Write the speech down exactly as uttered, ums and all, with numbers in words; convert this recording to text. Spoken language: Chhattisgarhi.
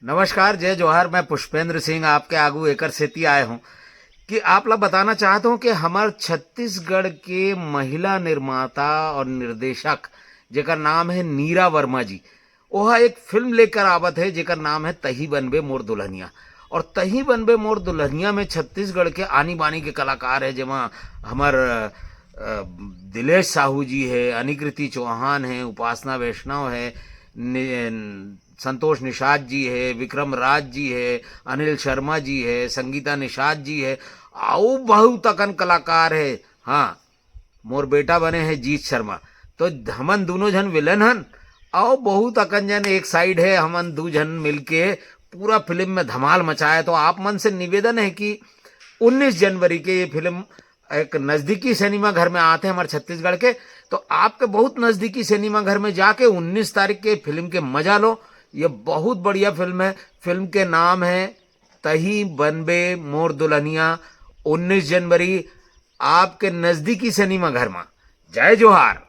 नमस्कार, जय जोहार। मैं पुष्पेंद्र सिंह आपके आगू एकर सेती आए हूँ कि आप ला बताना चाहत हूँ कि हमर छत्तीसगढ़ के महिला निर्माता और निर्देशक, जेकर नाम है नीरा वर्मा जी, ओहा एक फिल्म लेकर आवत है जेकर नाम है तही बनबे मोर दुल्हनिया। और तही बनबे मोर दुल्हनिया में छत्तीसगढ़ के आनी बानी के कलाकार है, जेमा हमर अ, दिलेश साहू जी है, अनिकृति चौहान है, उपासना वैष्णव है, नि-, संतोष निषाद जी है, विक्रम राज जी है, अनिल शर्मा जी है, संगीता निषाद जी है, अउ बहुत अकन कलाकार है। हाँ, मोर बेटा बने है जीत शर्मा। तो हमन दोनों झन विलेन हन, अउ बहुत अकन जन एक साइड है, हमन दू झन मिलके पूरा फिल्म में धमाल मचाए। तो आप मन से निवेदन है कि उन्नीस जनवरी के ये फिल्म एक नजदीकी सिनेमा घर में आते हैं हमारे छत्तीसगढ़ के, तो आपके बहुत नजदीकी सिनेमा घर में जाके उन्नीस तारीख के फिल्म के मजा लो। ये बहुत बढ़िया फिल्म है। फिल्म के नाम है तही बनबे मोर दुल्हनिया। उन्नीस जनवरी आपके नजदीकी सिनेमा घर में। जय जोहार।